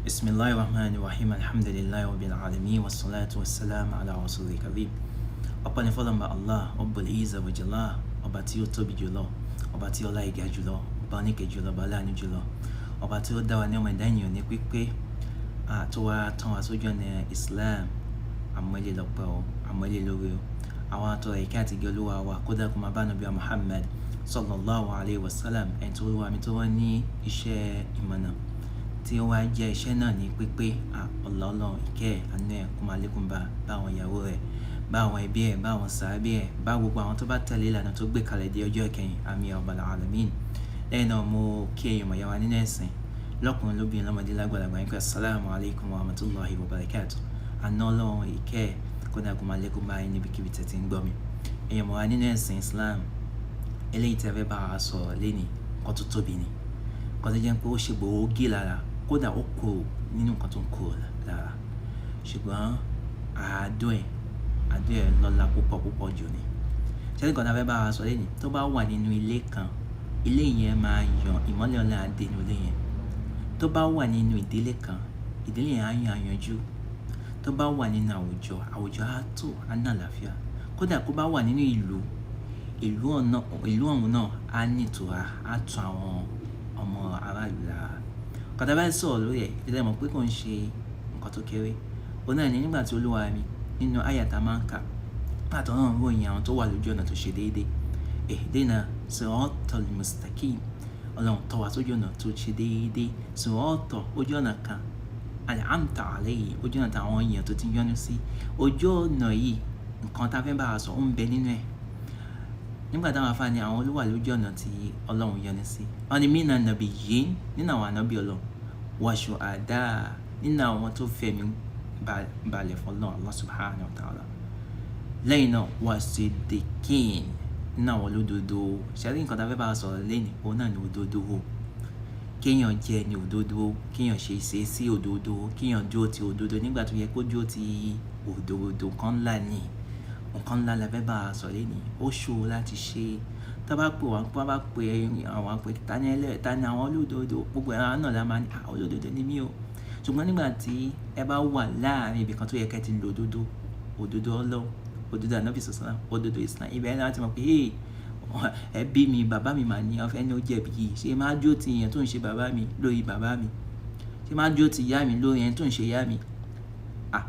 Bismillahir Rahmanir Rahim. Alhamdulillahi Rabbil Alamin. Wassalatu wassalamu ala Rasulil Karim. Ọpẹ́ ni fọ́lọ́run Ọba Allah, Rabbul Izza wa Jalal, ọba tí ó tóbi jùlọ, ọba tí ọlá ìga jùlọ, ọba oníkẹ́ jùlọ, ọba aláàánú jùlọ, ọba tí ó dá wa ní ọmọ ẹ̀dá ènìyàn ní pípé, tó wá tán wa sójú ọ̀nà Islam. Àmọ́ ilé lọ́pẹ́ o, àmọ́ ilé lórí o. Àwọn atọ́rọ̀ ìkẹ́ àti ìgẹ̀ Olúwa wa, kódà kó máa bá Ànábì wa Muhammad sallallahu alayhi wa sallam, ẹni tó Olúwa mi tó wá ní iṣẹ́ ìmọ̀nà tí ó wá jẹ́ iṣẹ́ náà ní pípé. Ọlá Ọlọ́run, ìkẹ́, àánú ẹ̀ kó máa lékún bá bá àwọn ìyàwó rẹ̀, bá àwọn ẹbí ẹ̀, bá àwọn sàábé ẹ̀, bá gbogbo àwọn tó bá tẹ̀lé ìlànà tó gbé kalẹ̀ dé ọjọ́ ìkẹyìn. Àmín ya Rabbal Alamin. Lẹ́yìn náà, mo kí ẹ̀yin ọmọ ìyá wa nínú ẹ̀sìn, lọ́kùnrin, lóbìnrin, lọ́mọdé, lágbàlagbà yín pé assalamu alaikum wa rahmatullahi wa barakatuh. Àánú Ọlọ́run, ìkẹ́, kódà kó máa lékún bá yín níbikíbi tẹ́ ti ń gbọ́ mi. Ẹ̀yin ọmọ wa nínú ẹ̀sìn Islam, eléyìí tí a fẹ́ bá wa sọ̀rọ̀ lénìí, nǹkan tó tóbi ni, nǹkan tó jẹ́ pé ó ṣe gbòógì lára, kódà ó korò nínú nǹkan tó ń korò lára, ṣùgbọ́n àádùn ẹ̀ lọ́lá púpọ̀ púpọ̀ jù ni. Ṣé nǹkan tí a fẹ́ bá wa sọ lénìí, tó bá wà nínú ilé kan, ilé yẹn máa yan ìmọ́lẹ̀ Ọlọ́run á dé inú ilé yẹn. Tó bá wà nínú ìdílé kan, ìdílé yẹn á yan àyànjú. Tó bá wà nínú àwùjọ, àwùjọ á tò, á ní àlàáfíà. Kódà kó bá wà nínú ìlú, ìlú ọ̀nà, ìlú ọ̀hún náà á ní ìtura, á tu àwọn ọmọ aráàlú lára. Nǹkan tí a bá sọ̀rọ̀ lórí ẹ̀, ẹ mọ̀ pé kò ń ṣe nǹkan tó kéré. Òun náà ni nígbà tí Olúwa mi nínú àyà tá a máa ń kà, nígbà tí Ọlọ́run ròyìn àwọn tó wà lójú ọ̀nà tó ṣe déédéé. Ihdina siratal mustaqim. Ọlọ́run, tọ́ wa sójú ọ̀nà tó ṣe déédéé. Sirata, ojú ọ̀nà kan. An'amta alayhi, ojú ọ̀nà táwọn èèyàn tó ti yọ́nú sí. Ojú ọ̀nà yìí, nǹkan tí a fẹ́ bá wa sọ ó ń bẹ nínú ẹ̀. Nígbà táwọn àfáà ní àwọn olówà lójú ọ̀nà tí Ọlọ́run yọ́nú sí. Wọ́n ní minan nabiyyin, nínú àwọn ànábì Ọlọ́run, wa shuhada, nínú àwọn tó fẹ̀mí balẹ̀ fún Ọlọ́run Allah subhanahu wa ta'ala. Lẹ́yìn náà, wa siddiqin, nínú àwọn olódodo. Ṣé rí nǹkan tí a fẹ́ bá wa sọ̀rọ̀ lónìí, òun náà ni òdodo. Kí èèyàn jẹ́ ní òdodo, kí èèyàn ṣe ìṣesí òdodo, kí èèyàn dúró ti òdodo nígbà tó yẹ kó dúró ti òdodo. Nǹkan ńlá ni, nǹkan ńlá la fẹ́ bá wa sọ lónìí. Ó ṣòro láti ṣe. Tí wọ́n bá pè wá, tí wọ́n bá pè àwọn pé tani ẹlẹ́, tani àwọn olódodo, gbogbo ẹ̀rọ náà la máa ní, "À, olódodo ni mí o." Ṣùgbọ́n nígbà tí ẹ bá wà láàárín ibi kan tó yẹ kí ẹ ti lo òdodo, òdodo Ọlọ́run, òdodo Ànábì sallallahu, òdodo Islam, ibẹ̀ ni a ti mọ̀ pé, "Hey, ẹbí mi, bàbá mi máa ní ọ̀fẹ́ ní ó jẹ̀bi yìí. Ṣé máa dúró ti èèyàn tó ń ṣe bàbá mi lórí bàbá mi? Ṣé máa dúró ti ìyá mi lórí ẹni tó ń ṣe ìyá mi?" À,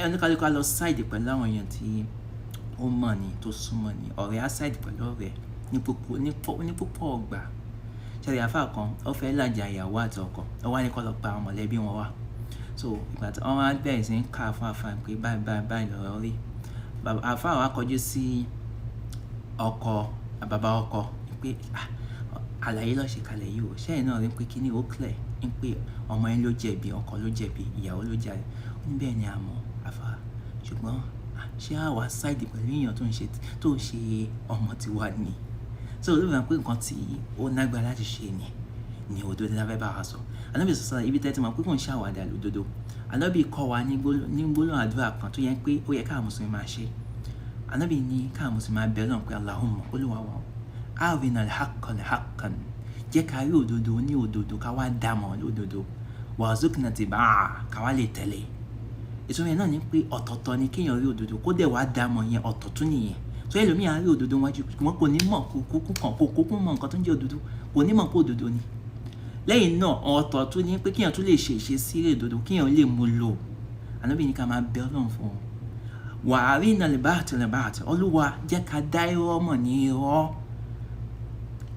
oníkálukú á lọ side pẹ̀lú àwọn èèyàn tí ó mọ̀ ni, tó súnmọ́ ni. Ọ̀rẹ́ á side pẹ̀lú ọ̀rẹ́ ní púpọ̀ ọgbà. Ṣé rí àfá kan, ó fẹ́ làjà ìyàwó àti ọkọ, ó wá ní kó lọ pa àwọn mọ̀lẹ́bí wọn wá. So ìgbà tí wọ́n wá bẹ̀rẹ̀ sí ní ká fún àfá pé báyìí báyìí báyìí lọ̀rọ̀ rí. Bàbá àfá wa kọjú sí ọkọ, bàbá ọkọ pé, "Ah, àlàyé ló ṣe kalẹ̀ yìí o. Ṣé ẹ̀yin náà rí pé kíni ó clear pé ọmọ yín ló jẹ̀bi, ọkọ ló jẹ̀bi, ìyàwó ló jàre?" Ó ní, "Bẹ́ẹ̀ ni a mọ̀, àfá. Ṣùgbọ́n ṣé àwa side pẹ̀lú èèyàn tó ń ṣe ọmọ tiwa ni?" So ó fi hàn pé nǹkan tí ó lágbára láti ṣe ni òdodo la fẹ́ bá wa sọ. Ànábì sallallahu, ibi tí ẹ ti mọ̀ pé kò ń ṣe àwàdà lódodo. Ànábì kọ́ wa ní gbólóhùn àdúrà kan tó yẹ pé ó yẹ ká Mùsùlùmí máa ṣe. Ànábì ní ká Mùsùlùmí máa bẹ Ọlọ́run pé Allahumma, Olúwa wa o, arina al-haqqa haqqan, jẹ́ ká rí òdodo ní òdodo, ká wá dá mọ̀ lódodo, warzuqna tibaa, ká wá lè tẹ̀lé. Ìtumọ̀ náà ni pé ọ̀tọ̀ọ̀tọ̀ ni kéèyàn rí òdodo, kó dẹ̀ wá dá mọ̀ yẹn, ọ̀tọ̀ tún nìyẹn. So ẹlòmíì á rí òdodo wájú, ṣùgbọ́n kò ní mọ̀, kò kúkú kan, kò kúkú mọ̀ nǹkan tó ń jẹ́ òdodo, kò ní mọ̀ pé òdodo ni. Lẹ́yìn náà, ọ̀tọ̀ tún ní pé kéèyàn tún lè ṣe ìṣesí òdodo, kéèyàn lè mú lò. Ànábì ní ká máa bẹ Ọlọ́run fún wọn. Wa arina al-batila batila, Olúwa, jẹ́ ká dá irọ́ mọ̀ ní irọ́.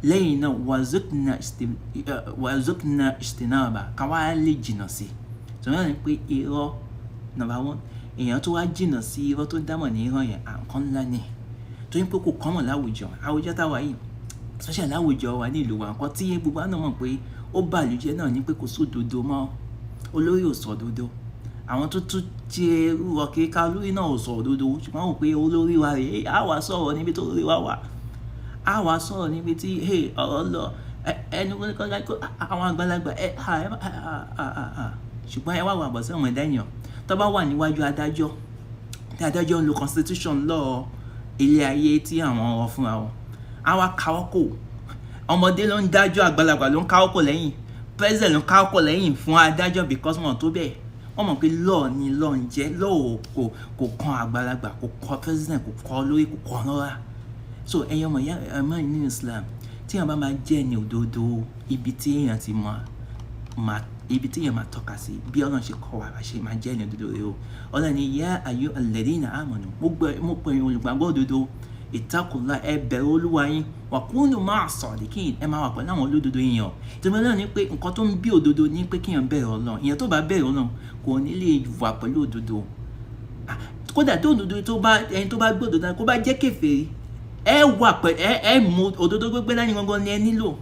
Lẹ́yìn náà, warzuqna ijtinaba, ká wá lè jìnnà sí. Ìtumọ̀ náà ni pé irọ́ number one, èèyàn tó wá jìnnà sí irọ́ tó dámọ̀ ní irọ́ yẹn, nǹkan ńlá ni. Torí pé kò common láwùjọ, àwùjọ táwa yìí, especially láwùjọ wa ní ìlú wa, nǹkan tí gbogbo wa náà mọ̀ pé ó bà ìlú jẹ́ náà ni pé kò sódodo mọ́. Olórí ò sọ òdodo. Àwọn tó tún jẹ́ rọ kíká olórí náà ò sọ òdodo, ṣùgbọ́n wọ́n pé olórí wa rèé, á wá sọ̀rọ̀ níbi tó olórí wa wà. Á wá sọ̀rọ̀ níbi tí, hey, ọ̀rọ̀ lọ, ẹnu àwọn àgbàlagbà, ẹ, ha, ẹ, ha, ha, ha. Ṣùgbọ́n ẹ wá wà bọ̀ sí ọmọ ẹ̀dá ènìyàn. Tó bá wà níwájú adájọ́, tí adájọ́ ń lo constitution law ilé ayé tí àwọn ọ̀rọ̀ fúnra wọn, á wá káwọ́ kò. Ọmọdé ló ń dájọ́, àgbàlagbà ló ń káwọ́ kò lẹ́yìn. President ló kákọ̀ lẹ́yìn fún adájọ́ because wọn tó bẹ́ẹ̀. Wọ́n mọ̀ pé law ni law ń jẹ́. Law kò kan àgbàlagbà, kò kọ president, kò kọ lórí, kò kọ lọ́ra. So ẹ̀yin ọmọ ìyá ọmọ nínú Islam, tí èèyàn bá máa jẹ́ ní òdodo, ibi tí èèyàn ti mọ̀ máa, ibi tí èèyàn máa tọ́ka sí bí Ọlọ́run ṣe kọ́ wa bá ṣe máa jẹ́ ní òdodo rẹ o. Ọlọ́run ní yá ayú alladhina amanu, mo pè yín olùgbàgbọ́ òdodo, ittaqullah, ẹ bẹ̀rù Olúwa yín, wa kunu ma'a sadiqin, ẹ máa wà pẹ̀lú àwọn olódodo èèyàn. Ìtumọ̀ náà ni pé nǹkan tó ń bí òdodo ní pé kéèyàn bẹ̀rù Ọlọ́run. Èèyàn tó bá bẹ̀rù Ọlọ́run kò ní lè wà pẹ̀lú òdodo. Kódà tó òdodo tó bá ẹni tó bá gbé òdodo kó bá jẹ́ kèfèrí, ẹ wà pẹ̀lú ẹ mú òdodo gbégbé lẹ́yìn gangan ni ẹ nílò.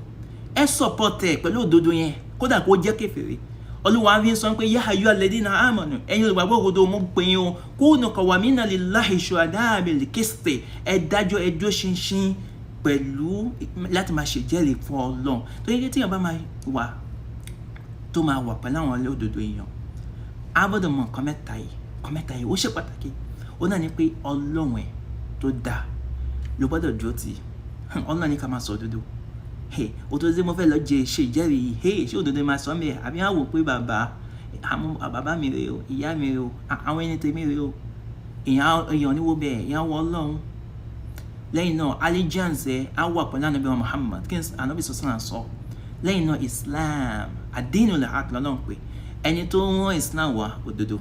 Ẹ support ẹ pẹ̀lú òdodo yẹn, kódà kó jẹ́ kèfèrí. Olúwa fi ń sọ pé yá ayọ́ alladhina amanu, ẹ̀yin olùgbàgbọ́ òdodo, mo pè yín o, kunu qawwamina lillahi shuhada'a bil qisti, ẹ dájọ́, ẹ dúró ṣinṣin pẹ̀lú láti máa ṣèjẹ́rìí fún Ọlọ́run. Torí pé tí èèyàn bá máa wà tó máa wà pẹ̀lú àwọn olódodo èèyàn, á gbọ́dọ̀ mọ nǹkan mẹ́ta yìí. Nǹkan mẹ́ta yìí ó ṣe pàtàkì. Ó náà ní pé Ọlọ́run ẹ̀ tó dáa ló gbọ́dọ̀ dúró tì. Ọlọ́run ní ká máa sọ òdodo. Hey, òdodo tí mo fẹ́ lọ jẹ ṣe ìjẹ́rìí yìí, hey, ṣé òdodo máa sọ mí ẹ̀? Àbí á wò pé bàbá, àwọn bàbá mi rè o, ìyá mi rè o, àwọn ẹni tèmi rè o. Èèyàn níwò bẹ́ẹ̀, èèyàn wọ Ọlọ́run. Lẹ́yìn náà, allegiance ẹ̀ á wà pẹ̀lú Ànábì Muhammad, kí Ànábì sọ̀sán sọ. Lẹ́yìn náà, Islam, ad-dinul haqq lọ́lọ́run pé ẹni tó ń rán Islam wá òdodo,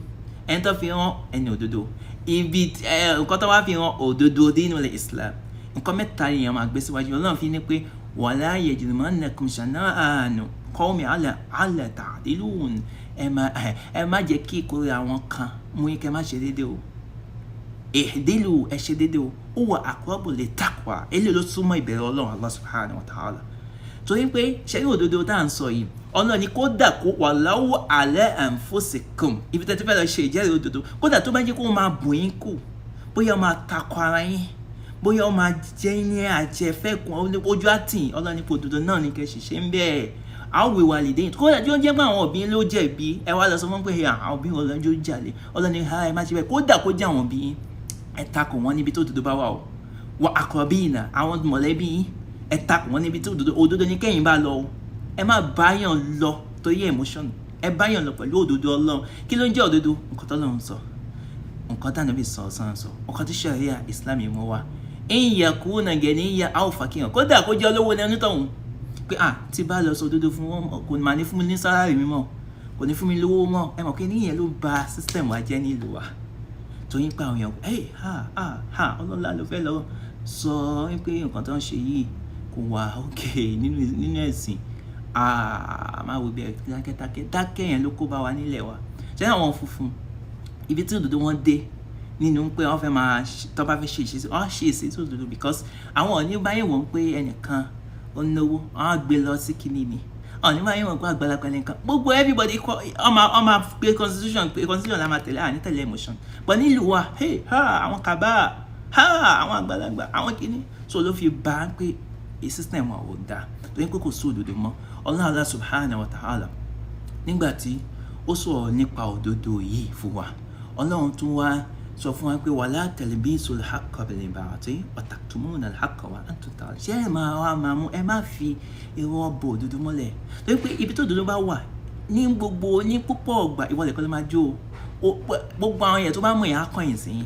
ẹni tó fi rán ẹni òdodo, ibi nǹkan tó wá fi rán òdodo dinul Islam. Nǹkan mẹ́ta yẹn máa gbé síwájú. Ọlọ́run fi ní pé wala yajrimannakum shana'anu qawmin ala alla ta'dilun, ẹ má jẹ́ kí ìkórè àwọn kan mú yín kẹ́ má ṣe déédéé o. I'dilu, ẹ ṣe déédéé o, huwa aqrabu lit-taqwa, eléyìí ló súnmọ́ ìbẹ̀rù Ọlọ́run Allah subhanahu wa ta'ala. Torí pé ṣé òdodo tá à ń sọ yìí, Ọlọ́run ni kódà kó walau ala anfusikum, ibi tẹ́tí fẹ́ lọ ṣe ìjẹ́rìí òdodo, kódà tó bá jẹ́ kó máa bùn yín kù, bóyá ó máa takọ ara yín, bóyá ó máa jẹ́ ní àjẹfẹ́kùn ojú àtìn, Ọlọ́run ní kó òdodo náà ní kẹ́ ṣiṣẹ́ ń bẹ́ẹ̀. Àwọn wíwà lè dé kódà tí ó jẹ́ pé àwọn òbí ló jẹ̀bi, ẹ wá lọ sọ fún pé àwọn òbí wọn lọ́jọ́ jalè. Ọlọ́run ní ẹ má ṣe bẹ́ẹ̀, kódà kó jẹ́ àwọn òbí yín, ẹ takò wọ́n níbi tó òdodo bá wà o. Wà aqrabina, àwọn mọ̀lẹ́bí yín, ẹ takò wọ́n níbi tó òdodo. Òdodo ní kẹ́yìn bá lọ o. Ẹ má báyàn lọ torí emotion, ẹ báyàn lọ pẹ̀lú òdodo Ọlọ́run. Kí ló ń jẹ́ òdodo? Nǹkan tó Ọlọ́run sọ, nǹkan tí Ànábì sọ sọ sọ, nǹkan tí ṣàríà Islam yìí mú wá. In yakuna ganiyyan aw faqiran, kódà kó jẹ́ olówó ní onítọ̀hún, pé ah, tí bá lọ sọ òdodo fún wọn, kò máa ní fún mi ní salary mi mọ́, kò ní fún mi lówó mọ́. Ẹ mọ̀ pé níyẹn ló ba system wa jẹ́ nílùú wa, torí pé àwọn èèyàn, hey, ha ha ha, ọlọ́lá ló fẹ́ lọ sọ pé nǹkan tó ń ṣe yìí kò wà okay nínú ẹ̀sìn. Ah, máa wo bí ẹ dákẹ́ dákẹ́ dákẹ́ yẹn ló kó bá wa nílẹ̀ wa. Ṣé àwọn funfun, ibi tí òdodo wọn dé nínú pé wọ́n fẹ́ máa tó bá fẹ́ ṣe ìṣesí, wọ́n á ṣe ìṣesí òdodo because àwọn ò ní báyìí wọ́n pé ẹnìkan ó náwó, wọ́n á gbé lọ sí kíní ni. Àwọn ò ní báyìí wọ́n pé àgbàlagbà nìkan, gbogbo everybody kọ́ wọ́n máa gbé constitution, pé constitution la máa tẹ̀lé, àní tẹ̀lé emotion. But nílùú wa, hey, ha, àwọn kaba, ha, àwọn àgbàlagbà, àwọn kíní, so ló fi bá pé system wa ò dáa, torí pé kò sí òdodo mọ́. Ọlọ́run Allah subhanahu wa ta'ala, nígbà tí ó sọ̀rọ̀ nípa òdodo yìí fún wa, Ọlọ́run tún wá sọ fún wa pé wala talbisul haqqa bil batil wa taktumuna al-haqqa wa antum ta'lamun. Ṣé ẹ máa wá máa mú, ẹ má fi irọ́ bo òdodo mọ́lẹ̀, torí pé ibi tó òdodo bá wà ní gbogbo ní púpọ̀ ọgbà, ìwọ nìkan ló máa jó o. Gbogbo àwọn èèyàn tó bá mọ̀ yẹn á kọ̀yìn sí yín.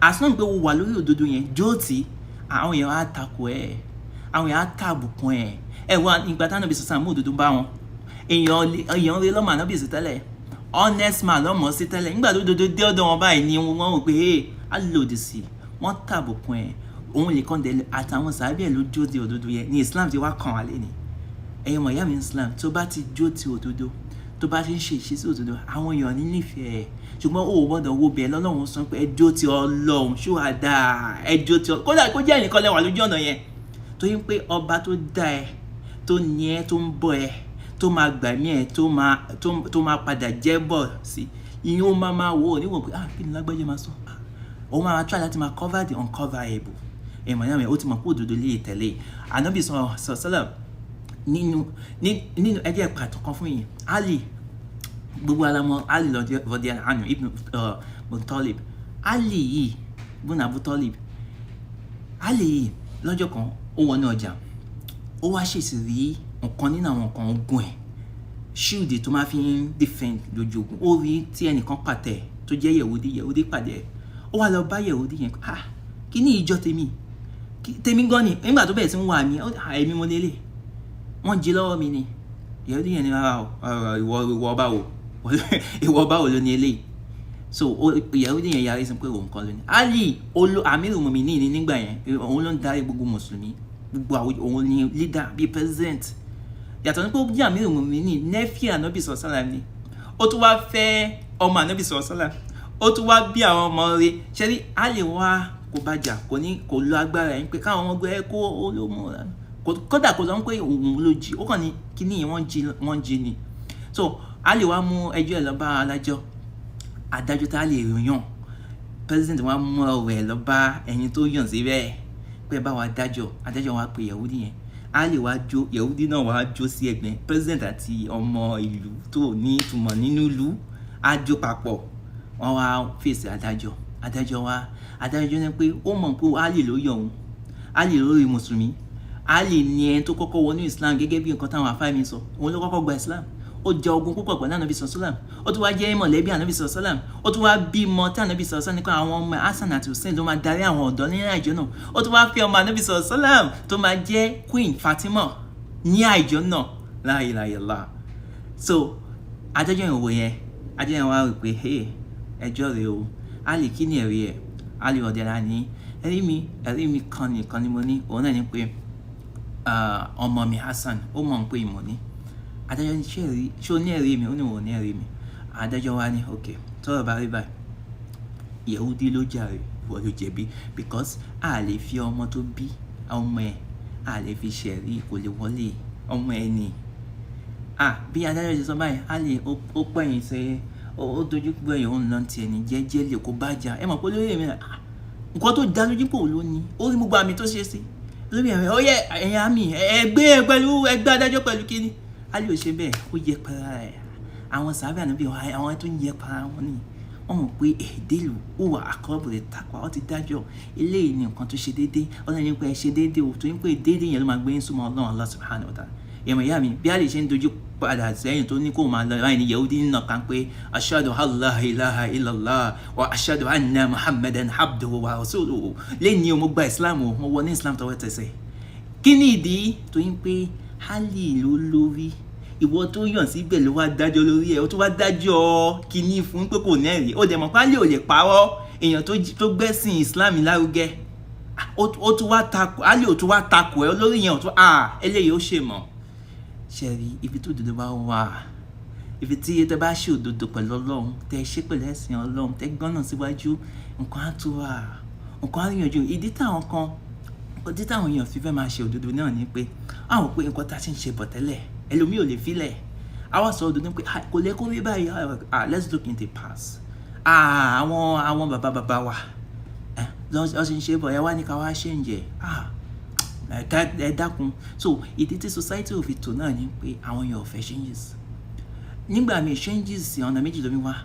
As long pé o wà lórí òdodo yẹn, jó tì, àwọn èèyàn á takò ẹ̀, àwọn èèyàn á tàbùkùn ẹ̀. Ẹ wá ìgbà táwọn Ànábì sọ̀sán mú òdodo bá wọn, èèyàn rí lọ́mọ Ànábì sí tẹ́lẹ̀, honest man lọ́mọ sí tẹ́lẹ̀. Nígbà tó òdodo dé ọ̀dọ̀ wọn báyìí ni wọ́n rò pé hey, á lòdì sí, wọ́n tàbùkùn ẹ̀. Òun lè kàn dé àtàwọn sàábẹ̀ ló jó di òdodo yẹn ní Islam ti wá kàn wá lé ní. Ẹ̀yin ọmọ ìyá mi, Islam, tó bá ti jó ti òdodo, tó bá ti ń ṣe ìṣesí òdodo, àwọn èèyàn ní nífẹ̀ẹ́, ṣùgbọ́n o ò gbọ́dọ̀ wo bẹ́ẹ̀. Lọ́lọ́run sọ pé ẹ jó ti Ọlọ́run ṣùhàdá, ẹ jó ti Ọlọ́run, kódà kó jẹ́ ẹnìkan lẹ́wà lójú ọ̀nà yẹn, torí pé ọba tó dá ẹ, tó ní ẹ, tó ń bọ́ ẹ, tó máa gbàmí ẹ, tó máa padà jẹ́ bọ̀ sí ìyẹn, ó máa máa wò ó níwọ̀n pé ah, kí ni lágbájá máa sọ? Ó máa try láti máa cover the uncoverable. Èèmọ̀ yẹn, ó ti mọ̀ pé òdodo lè tẹ̀lé Ànábì sọ sọ́lá nínú ẹjẹ́ pàtó kan fún yìí. Ali, gbogbo alamọ Ali radiyallahu anhu ibn Abu Talib. Ali yìí ibn Abu Talib, Ali yìí, lọ́jọ́ kan ó wọnú ọjà, ó wá ṣèṣì rí nǹkan nínú àwọn nǹkan ogun ẹ̀. Shield tó máa fi ń defend lójú ogun, ó rí tí ẹnìkan pàtẹ tó jẹ́ Yẹ̀wúdí. Yẹ̀wúdí pàdé ẹ̀, ó wá lọ bá Yẹ̀wúdí yẹn: "Ah, kí ní ìjọ tèmi? Tèmi gan ni." Nígbà tó bẹ̀rẹ̀ sí ń wà mí, "Èmi mo lélẹ̀, wọ́n jí lọ́wọ́ mi ni." Yẹ̀wúdí yẹn ni, "Rárá o, ìwọ báwo? Ìwọ báwo ló ní eléyìí?" So Yẹ̀wúdí yẹn yarí sí pé òun kan ló ní. Ali olo Amiru Mumini ní nígbà yẹn, òun ló ń darí gbogbo mùsùlùmí, gbogbo àwọn, òun ni leader bíi president. Yàtọ̀ ní pé ó jẹ́ Amiru Mumini, nephew Ànábì sọ̀sálàm ni. Ó tún wá fẹ́ ọmọ Ànábì sọ̀sálàm, ó tún wá bí àwọn ọmọ rẹ̀. Ṣẹ́rí Ali wá kò bá jà, kò ní kò lo agbára yẹn pé káwọn ọmọ gbé kó ó ló mú un, kódà kò sọ pé òun ló jí. Ó kàn ní kíní yẹn wọ́n jí, wọ́n jí ni. So Ali wá mú ẹjọ́ ẹ̀ lọ bá adájọ́, adájọ́ tá a lè yàn. President wa mú ọ̀rọ̀ ẹ̀ lọ bá ẹni tó yàn síbẹ̀ pé bá wa dájọ́. Adájọ́ wa pe Yahudi yẹn. Ali wá jó, Yahudi náà wá jó sí ẹ̀gbẹ́ president àti ọmọ ìlú tó ní ìtumọ̀ nínú ìlú á jó papọ̀. Wọ́n wá fèsì adájọ́. Adájọ́ wa, adájọ́ ní pé ó mọ̀ pé Ali ló yàn òun, Ali lórí mùsùlùmí, Ali ní ẹni tó kọ́kọ́ wọnú Islam. Gẹ́gẹ́ bí nǹkan táwọn afáà mi sọ, òun ló kọ́kọ́ gba Islam. Ó jẹ ogun púpọ̀ pẹ̀lú Ànábì sọ̀sọ́làm, ó tún wá jẹ́ mọ̀lẹ́bí Ànábì sọ̀sọ́làm, ó tún wá bímọ tí Ànábì sọ̀sọ́làm nípa àwọn ọmọ Hasan àti Hussein tó máa darí àwọn ọ̀dọ́ ní àìjọ náà. Ó tún wá fi ọmọ Ànábì sọ̀sọ́làm tó máa jẹ́ Queen Fatima ní àìjọ náà. La ilaha illallah. So adájọ́ yẹn wò yẹn, adájọ́ yẹn wá rò pé, "Hey, ẹjọ́ rẹ o, Ali, kí ni ẹ̀rí ẹ̀?" Ali ọ̀dẹ̀lá ní, "Ẹ̀rí mi, ẹ̀rí mi kan nìkan ni mo ní, òun náà ni pé ọmọ mi Hasan, ó mọ̀ pé ìmọ̀ ní." Adájọ́ ní, "Ṣé ẹ̀rí, ṣé o ní ẹ̀rí mi?" Ó ní òun ní ẹ̀rí mi. Adájọ́ wa ní, "Ok, tọ́rọ̀ bá rí báyìí, Yahudi ló jàre, ìwọ ló jẹ̀bi, because a lè fi ọmọ tó bí ọmọ ẹ̀, a lè fi ṣẹ̀rí, kò lè wọlé, ọmọ ẹ̀ ni." Ah, bí adájọ́ ṣe sọ báyìí, Ali ó pẹ̀yìn sí, ó dojú gbẹ̀yìn, òun lọ́n tiẹ̀ ní jẹ́jẹ́ lè kó bá jà. Ẹ mọ̀ pé lórí èmi, nǹkan tó dá lójú pò ló ní, ó rí gbogbo àmì tó ṣe sí lórí ẹ̀rẹ́. Ó yẹ ẹ̀yìn àmì ẹgbẹ́ pẹ̀lú ẹgbẹ́ adájọ́ pẹ̀lú kíní. Ali ò ṣe bẹ́ẹ̀, ó yẹ para ẹ̀. Àwọn sàábẹ̀ Ànábì, àwọn tó ń yẹ para wọn ni wọ́n mọ̀ pé èdèlù ó wà àkọ́bùrẹ̀ takwa. Ó ti dájọ́ eléyìí ní nǹkan tó ṣe déédéé. Ọlọ́run ní pé ẹ ṣe déédéé o, torí pé déédéé yẹn ló máa gbé yín súnmọ́ Ọlọ́run Allah subhanahu wa ta'ala. Ìyẹ̀mọ̀ ìyá mi, bí Ali ṣe ń dojú padà sẹ́yìn tó ní kó máa lọ báyìí ní Yahudi nínú kan pé, "Ashhadu an la ilaha illallah wa ashhadu anna Muhammadan abduhu wa rasuluhu. Lẹ́ni o, mo gba Islam o, mo wọ ní Islam tọwọ́ tẹsẹ̀." Kí ni ìdí? Tó yín pé Ali ló lórí, ìwọ tó yàn síbẹ̀ ló wá dájọ́ lórí ẹ̀, ó tún wá dájọ́ kínní fún pé kò nẹ́rìí. Ó dẹ̀ mọ̀ pé Ali ò lè parọ́, èèyàn tó gbẹ́sìn Islam lárugẹ, ó tún wá takò Ali, ò tún wá takò ẹ lórí yẹn, ò tún eléyìí ó ṣe mọ̀. Ṣẹ̀rí ibi tó òdodo bá wà, ibi tí tẹ bá ṣe òdodo pẹ̀lú Ọlọ́run, tẹ ṣe pẹ̀lú ẹ̀sìn Ọlọ́run, tẹ gbọ́nà síwájú, nǹkan á tó wà, nǹkan á yanjú. Ìdí táwọn kan, ìdí táwọn èèyàn fi fẹ́ máa ṣe òdodo náà ni pé àwọn pé nǹkan tá a ti ń ṣe bọ̀ tẹ́lẹ̀, ẹlòmíì ò lè filẹ̀. Àwa sọ òdodo pé kò lè kó rí báyìí. Ah, let's look in the past. Ah, àwọn bàbá bàbá wa lọ́ ṣe ń ṣe bọ̀, ẹ wá ní ká wá ṣe ń jẹ. Ah, ẹ dákun. So ìdí tí society ò fi tò náà ni pé àwọn èèyàn ò fẹ́ changes. Nígbà míì, changes ọ̀nà méjì ló mi wá: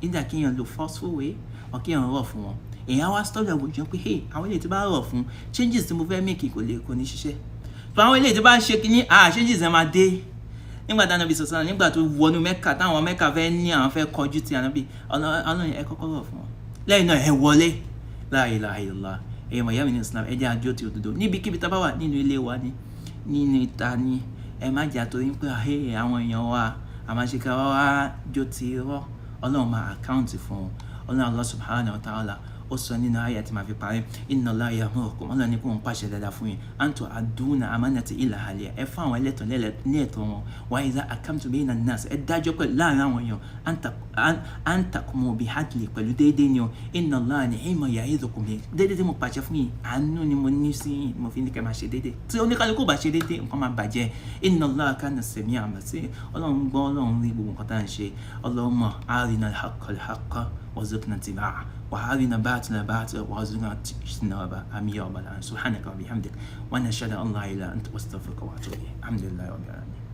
either kí èèyàn lo forceful way or kí èèyàn rọ̀ fún wọn. Èèyàn wá study àwùjọ pé, hey, àwọn eléyìí tí bá rọ̀ fún, changes tí mo fẹ́ make kò lè, kò ní ṣiṣẹ́ tó. Àwọn eléyìí tí bá ń ṣe kínní, ah, changes ẹ̀ máa dé. Nígbà tí Ànábì sọ̀sán, nígbà tó wọnú Mẹ́kà, táwọn Mẹ́kà fẹ́ ní àwọn fẹ́ kọjú ti Ànábì, Ọlọ́run ẹ kọ́kọ́ rọ̀ fún wọn, lẹ́yìn náà ẹ wọlé. La ilaha illallah. Ẹ̀yọ̀ mọ̀ ìyá mi ní Islam, ẹ jẹ́ àjọ ti òdodo níbikíbi tá a bá wà, nínú ilé wa ni, nínú ìta ni. Ẹ má jà torí pé àwọn èèyàn wa àmàṣekà wa wá jó ti rọ́. Ọlọ́run máa account fún wọn. Ọlọ́run Allah subhanahu wa ta'ala ó sọ nínú àyà tí màá fi parí: "Inna Allaha ya'murukum", Ọlọ́run ní kó ń pàṣẹ dáadáa fún yín, "an tu'adduna amanati ila ahliha", ẹ fún àwọn ẹlẹ́tọ̀ọ́ ní ẹ̀tọ́ wọn, "wa idha hakamtum bayna an-nas", ẹ dájọ́ pẹ̀lú láàrin àwọn èèyàn, "an tahkumu bil adli", pẹ̀lú déédéé ni o. "Inna Allaha ni'ma ya'idukum bihi", déédéé tí mo pàṣẹ fún yín, àánú ni mo ní sí yín, mo fi ní kẹ́ máa ṣe déédéé. Tí oníkálukú bá ṣe déédéé, nǹkan máa bàjẹ́. "Inna Allaha kana sami'an basira", Ọlọ́run gbọ́, Ọlọ́run rí gbogbo nǹkan tá à ń ṣe. Allahumma arina al-haqqa al-haqqa warzuqna ittiba'ahu wa arina batila batila warzuqna ijtinaba. Àmín ya rabbal alamin. Subhanaka wa bihamdik wa nashhadu an la ilaha illa anta, astaghfiruka wa atubu ilayk. Alhamdulillahi rabbil alamin.